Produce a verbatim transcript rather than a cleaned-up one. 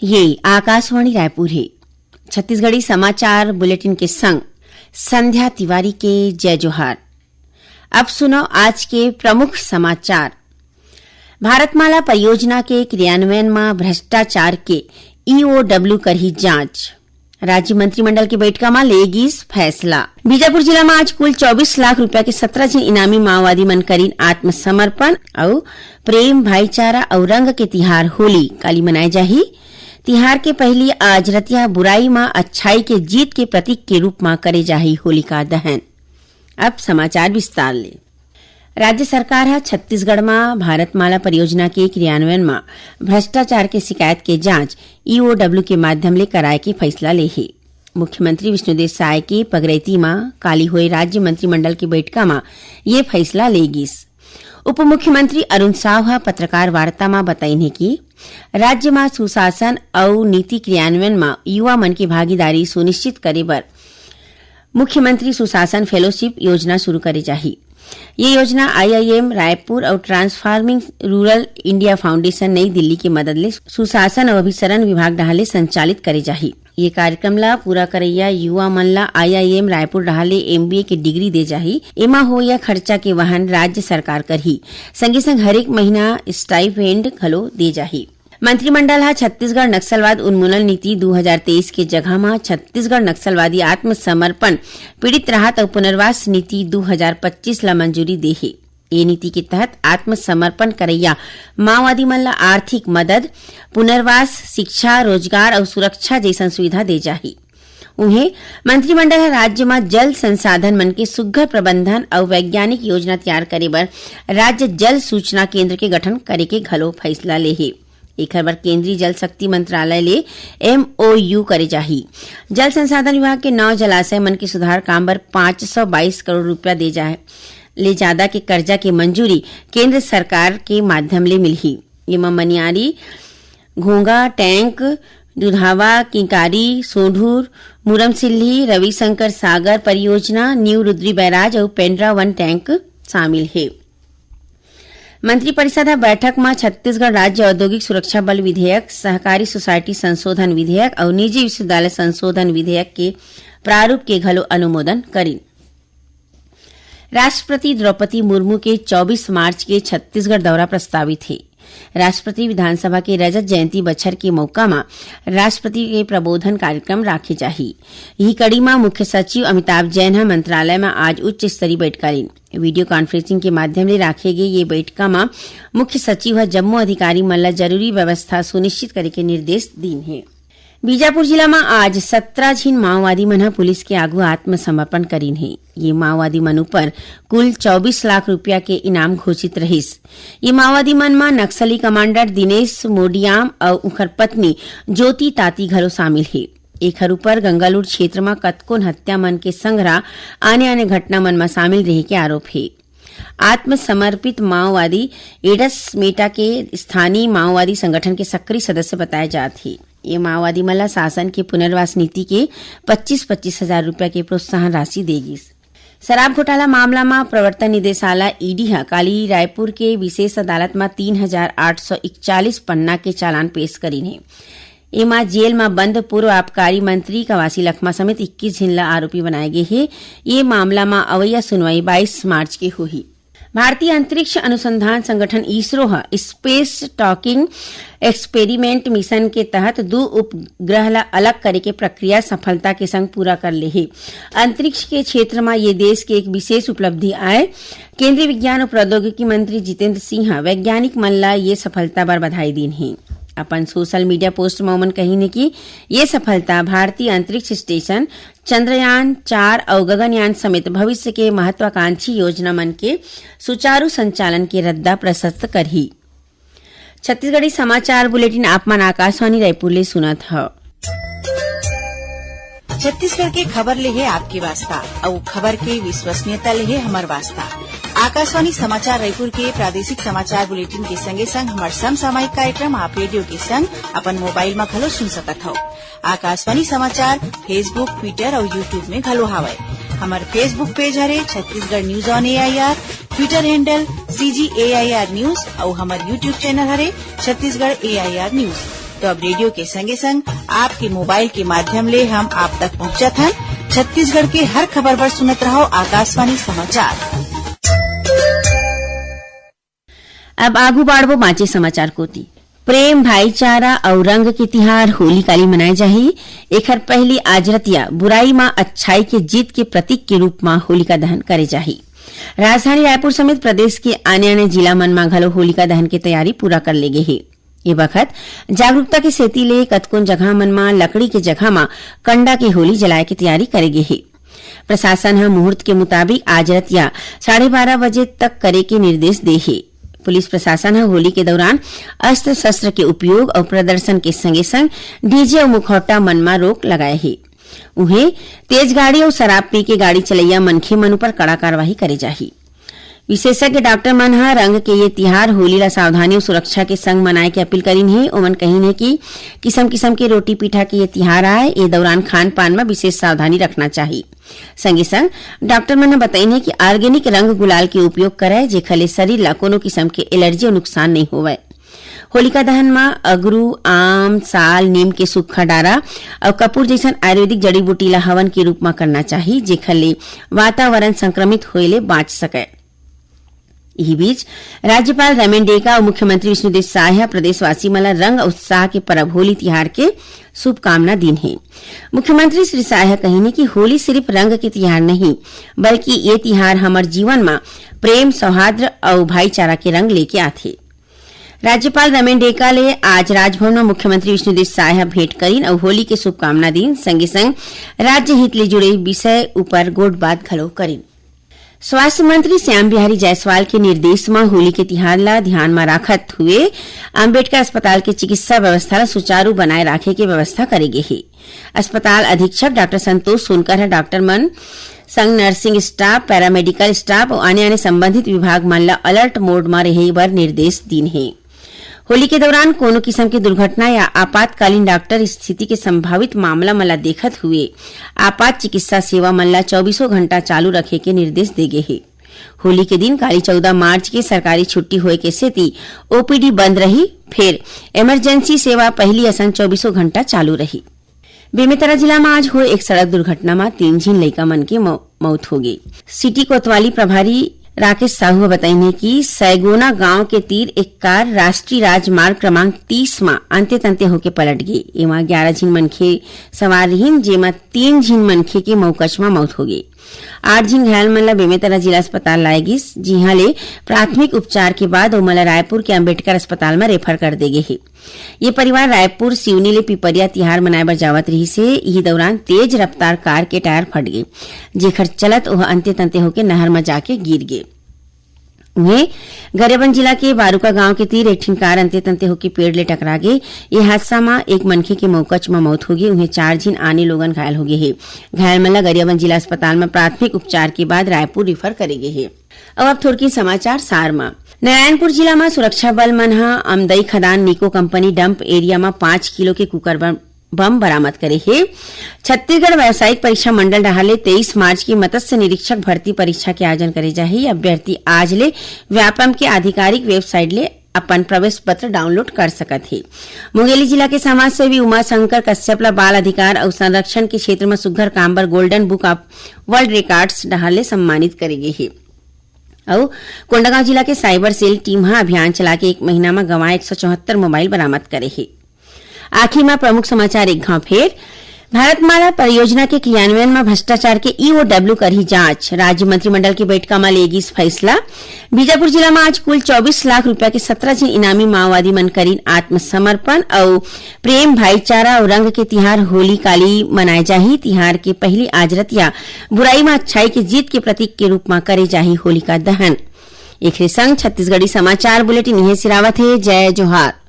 ये आकाशवाणी रायपुर हे। छत्तीसगढ़ी समाचार बुलेटिन के संग संध्या तिवारी के जय जोहार। अब सुनव आज के प्रमुख समाचार। भारतमाला परियोजना के क्रियान्वयन म भ्रष्टाचार के ईओडब्ल्यू करही जांच। राज्य मंत्रिमंडल के बैठका म ले गिस फैसला। बीजापुर जिला म आज कुल चौबीस लाख रुपया के सत्रह झिन इनामी माओवादी मन करिन आत्मसमर्पण। अउ प्रेम, भाईचारा अउ रंग के तिहार होली काली मनाए जाही। तिहार के पहिली आज रतिया बुराई म अच्छाई के जीत के प्रतीक के रूप म करे जाही होलिका दहन। अब समाचार विस्तार ले। राज्य सरकार ह छत्तीसगढ़ म भारतमाला परियोजना के क्रियान्वयन म भ्रष्टाचार के शिकायत के जांच ईओडब्ल्यू के माध्यम ले कराए के फैसला ले हे। मुख्यमंत्री विष्णुदेव साय के पगरैती म काली होए राज्य मंत्रिमंडल के बैठका म ये फैसला ले गिस। उप मुख्यमंत्री अरुण साव ह पत्रकार वार्ता म बताइन हे कि राज्य म सुशासन अउ नीति क्रियान्वयन म युवा मन के भागीदारी सुनिश्चित करे बर मुख्यमंत्री सुशासन फेलोशिप योजना शुरू करे जाही। ये योजना आईआईएम रायपुर अउ ट्रांसफॉर्मिंग रूरल इंडिया फाउंडेशन नई दिल्ली के मदद ले सुशासन अउ अभिसरण विभाग डहार ले संचालित करे जाही। ये कार्यक्रम ला पूरा करैया युवा मन ला आईआईएम रायपुर डहार ले एमबीए के डिग्री दे जाही। एमा होइया खर्चा के वहन राज्य सरकार करही। संगे संग हरेक महीना स्टाइपेंड घलो दे जाही। मंत्रिमंडल ह छत्तीसगढ़ नक्सलवाद उन्मूलन नीति दू हजार तेईस के जगह म छत्तीसगढ़ नक्सलवादी आत्मसमर्पण, पीड़ित राहत अउ पुनर्वास नीति दू हजार पच्चीस ला मंजूरी दे हे। ए नीति के तहत आत्मसमर्पण करैया माओवादी मन ला आर्थिक मदद, पुनर्वास, शिक्षा, रोजगार अउ सुरक्षा जैसन सुविधा दे जाही। उहें, मंत्रिमंडल ह राज्य म जल संसाधन मन के सुघ्घर प्रबंधन अउ वैज्ञानिक योजना तैयार करे बर राज्य जल सूचना केंद्र के गठन करे के घलो फैसला ले हे। एखर बर केंद्रीय जल शक्ति मंत्रालय ले एमओयू करे जाही। जल संसाधन विभाग के नौ जलाशय मन के सुधार काम बर पाँच सौ बाईस करोड़ रुपया दे जाए ले जादा के कर्जा के मंजूरी केंद्र सरकार के माध्यम ले मिलही। एमा मनियारी घोंगा टैंक, दुधावा, किंकारी, सोंढूर, मुरमसिल्ली, रविशंकर सागर परियोजना, न्यू रुद्री बैराज अउ पेंड्रा वन टैंक शामिल हे। मंत्रिपरिषद ह बैठक म छत्तीसगढ़ राज्य औद्योगिक सुरक्षा बल विधेयक, सहकारी सोसाइटी संशोधन विधेयक अउ निजी विश्वविद्यालय संशोधन विधेयक के प्रारूप के घलो अनुमोदन करिन। राष्ट्रपति द्रौपदी मुर्मू के चौबीस मार्च के छत्तीसगढ़ दौरा प्रस्तावित हे। राष्ट्रपति विधानसभा के रजत जयंती बछर के मौका म राष्ट्रपति के प्रबोधन कार्यक्रम राखे जाही। इही कड़ी म मुख्य सचिव अमिताभ जैन ह मंत्रालय म आज उच्च स्तरीय बैठका लीन। वीडियो कॉन्फ्रेंसिंग के माध्यम ले राखे गे ये बैठका म मुख्य सचिव ह जम्मो अधिकारी मन ल जरूरी व्यवस्था सुनिश्चित करे के निर्देश दीन हे। बीजापुर जिला म आज सत्रह झिन माओवादी मन ह पुलिस के आगू आत्मसमर्पण करीन हे। ये माओवादी मन ऊपर कुल चौबीस लाख रुपया के इनाम घोषित रहिस। ये माओवादी मन म नक्सली कमांडर दिनेश मोडियाम अउ उंखर पत्नी ज्योति ताती घलो शामिल हे। एखर ऊपर गंगालूर क्षेत्र म कतकोन हत्या मन के संघरा आने-आने घटना मन म शामिल रहे के आरोप हे। आत्मसमर्पित माओवादी एडस मेटा के स्थानीय माओवादी संगठन के सक्रिय सदस्य बताए जात हे। ये माओवादी मन ल शासन के पुनर्वास नीति के पच्चीस पच्चीस हजार रुपया के प्रोत्साहन राशि दे गिस। शराब घोटाला मामला म प्रवर्तन निदेशालय, ईडी, ह काली रायपुर के विशेष अदालत म तीन हजार आठ सौ इकचालीस पन्ना के चालान पेश करीन हे। एमा जेल म बंद पूर्व आबकारी मंत्री कवासी लखमा समेत इक्कीस झिन ल आरोपी बनाए गे हे। ये मामला म अवइया सुनवाई बाईस मार्च के होही। भारतीय अंतरिक्ष अनुसंधान संगठन इसरो ह स्पेस टॉकिंग एक्सपेरिमेंट मिशन के तहत दू उपग्रह ला अलग करे के प्रक्रिया सफलता के संग पूरा कर ले हे। अंतरिक्ष के क्षेत्र म ये देश के एक विशेष उपलब्धि आय। केंद्रीय विज्ञान अउ प्रौद्योगिकी मंत्री जितेंद्र सिंह ह वैज्ञानिक मन ला ये सफलता बर बधाई दीन हे। अपन सोशल मीडिया पोस्ट म ओमन कहिन हे कि ये सफलता भारतीय अंतरिक्ष स्टेशन, चंद्रयान चार अउ गगनयान समेत भविष्य के महत्वाकांक्षी योजना मन के सुचारू संचालन के रद्दा प्रशस्त करही। छत्तीसगढ़ी समाचार बुलेटिन आप मन आकाशवाणी रायपुर ले सुनत हव। छत्तीसगढ़ के खबर ले हे आपके वास्ता, अउ खबर के विश्वसनीयता ले हे हमर वास्ता। आकाशवाणी समाचार रायपुर के प्रादेशिक समाचार बुलेटिन के संगे संग हमर समसामयिक कार्यक्रम आप रेडियो के संग अपन मोबाइल म घलो सुन सकत हव। आकाशवाणी समाचार Facebook, Twitter अउ YouTube में घलो हावय। हमर Facebook पेज हरे Chhattisgarh news on AIR, Twitter handle CG AIR news अउ हमर YouTube चैनल हरे छत्तीसगढ़ AIR न्यूज। तो अब रेडियो के संगे संग आपके मोबाइल के माध्यम ले हम आप तक पहुंचत हन। छत्तीसगढ़ के हर खबर बर सुनत रहो आकाशवाणी समाचार। अब आगू बाढ़बो बांचे समाचार कोति। प्रेम, भाईचारा अउ रंग के तिहार होली काली मनाए जाही। एखर पहिली आज रतिया बुराई म अच्छाई के जीत के प्रतीक के रूप म होलिका दहन करे जाही। राजधानी रायपुर समेत प्रदेश के आने-आने जिला मन म घलो होलिका दहन के तैयारी पूरा कर ले गे हे। ये बखत जागरूकता के सेती ले कतकोन जगह मन म लकड़ी के जगह म कंडा के होली जलाए के तैयारी करे गे हे। प्रशासन ह मुहूर्त के मुताबिक आज रतिया साढ़े बारह बजे तक करे के निर्देश दे हे। पुलिस प्रशासन ह होली के दौरान अस्त्र शस्त्र के उपयोग अउ प्रदर्शन के संगे संग डीजे अउ मुखौटा मन म रोक लगाए हे। उहें, तेज गाड़ी अउ शराब पी के गाड़ी चलैया मनखे मन ऊपर कड़ा कार्रवाई करे जाही। विशेषज्ञ डॉक्टर मन ह रंग के ये तिहार होली ला सावधानी अउ सुरक्षा के संग मनाए के अपील करिन हे। ओमन कहिन हे कि किसम किसम के रोटी पीठा के ये तिहार आय, ए दौरान खान पान म विशेष सावधानी रखना चाही। संगे संग डॉक्टर मन ह बताइन हे कि ऑर्गेनिक रंग गुलाल के उपयोग करय, जेखर ले शरीर ला कोनो किसम के एलर्जी अउ नुकसान नइ होवय। होलिका दहन म अगरू, आम, साल, नीम के सूखा डारा अउ कपूर जइसन आयुर्वेदिक जड़ी बूटी ला हवन के रूप म करना चाही, जेखर ले वातावरण संक्रमित होए ले बांच सकय। इही बीच, राज्यपाल रमेन डेका अउ मुख्यमंत्री विष्णुदेव साय ह प्रदेशवासी मन ला रंग अउ उत्साह के परब होली तिहार के शुभकामना दीन हे। मुख्यमंत्री श्री साय ह कहिन हे कि होली सिर्फ रंग के तिहार नहीं, बल्कि ये तिहार हमर जीवन म प्रेम, सौहार्द अउ भाईचारा के रंग लेके आथे। राज्यपाल रमेन डेका ले आज राजभवन म मुख्यमंत्री विष्णुदेव साय ह भेंट करिन अउ होली के शुभकामना दीन, संगे संग राज्य हित ले जुड़े विषय ऊपर गोठबात घलो करिन। स्वास्थ्य मंत्री श्याम बिहारी जायसवाल के निर्देश म होली के तिहार ला ध्यान म राखत हुए अंबेडकर अस्पताल के चिकित्सा व्यवस्था ला सुचारू बनाए राखे के व्यवस्था करे गे हे। अस्पताल अधीक्षक डॉक्टर संतोष सोनकर ह डॉक्टर मन संग नर्सिंग स्टाफ, पैरामेडिकल स्टाफ अउ आने-आने संबंधित विभाग मन ल अलर्ट मोड म रहे बर निर्देश दीन हे। होली के दौरान कोनो किसम के दुर्घटना या आपातकालीन डॉक्टर स्थिति के संभावित मामला मन ल देखत हुए आपात चिकित्सा सेवा मन ल चौबीसों घंटा चालू रखे के निर्देश दे गे हे। होली के दिन काली चौदह मार्च के सरकारी छुट्टी होए के सेती ओपीडी बंद रही, फेर इमरजेंसी सेवा पहिली असन चौबीसों घंटा चालू रही। बेमेतरा जिला म आज होए एक सड़क दुर्घटना म तीन झिन लइका मन के मौ-, मौत हो गे। सिटी कोतवाली प्रभारी राकेश साहू ह बताइन हे कि सैगोना गांव के तीर एक कार राष्ट्रीय राजमार्ग क्रमांक तीस म अंते तंते होके पलट गे। एमा ग्यारह झिन मनखे सवार रिहिन, जेमा तीन झिन मनखे के मौकच म मौत हो गे। आठ झिन घायल मन ल बेमेतरा जिला अस्पताल लाए गिस, जिहां ले प्राथमिक उपचार के बाद ओमन ल रायपुर के अंबेडकर अस्पताल म रेफर कर दे गे हे। ये परिवार रायपुर सिवनी ले पिपरिया तिहार मनाए बर जावत रिहिस हे। इही दौरान तेज रफ्तार कार के टायर फट गे, जेखर चलत ओह अंते तंते होके नहर म जाके गिर गे। उहें, गरियाबंद जिला के बारूका गांव के तीर एक ठिन कार अंते तंते होके पेड़ ले टकरा गे। ये हादसा म एक मनखे के मौकच म मौत हो गे, उहें चार झिन आने लोगन घायल हो गे हे। घायल मन ल गरियाबंद जिला अस्पताल म प्राथमिक उपचार के बाद रायपुर रिफर करे गे हे। अउ अब थोरकिन समाचार सार म। नारायणपुर जिला म सुरक्षा बल मन ह अमदई खदान निको कंपनी डंप एरिया म पाँच किलो के कुकर बम, बम बरामद करे हे। छत्तीसगढ़ व्यावसायिक परीक्षा मंडल डहार ले तेईस मार्च के मत्स्य निरीक्षक भर्ती परीक्षा के आयोजन करे जाही। अभ्यर्थी आज ले व्यापम के आधिकारिक वेबसाइट ले अपन प्रवेश पत्र डाउनलोड कर सकत हे। मुंगेली जिला के समाजसेवी उमा शंकर कश्यप ल बाल अधिकार अउ संरक्षण के क्षेत्र म सुघर काम बर golden book of world records डहार ले सम्मानित करे गे हे। अउ कोंडागांव जिला के साइबर सेल टीम ह अभियान चला के एक महीना म गंवाए एक सौ चौहत्तर मोबाइल बरामद करे हे। आखिर म प्रमुख समाचार एक घाव फेर। भारतमाला परियोजना के क्रियान्वयन म भ्रष्टाचार के ईओडब्ल्यू करही जांच, राज्य मंत्रिमंडल के बैठका म ले गिस फैसला। बीजापुर जिला म आज कुल चौबीस लाख रुपया के सत्रह झिन इनामी माओवादी मन करिन आत्मसमर्पण। अउ प्रेम, भाईचारा अउ रंग के तिहार होली काली मनाए जाही। तिहार के पहिली आज रतिया बुराई म अच्छाई के जीत के प्रतीक के रूप म करे जाही होलिका दहन। एखरे संग छत्तीसगढ़ी समाचार बुलेटिन इहें सिरावत हे। जय जोहार।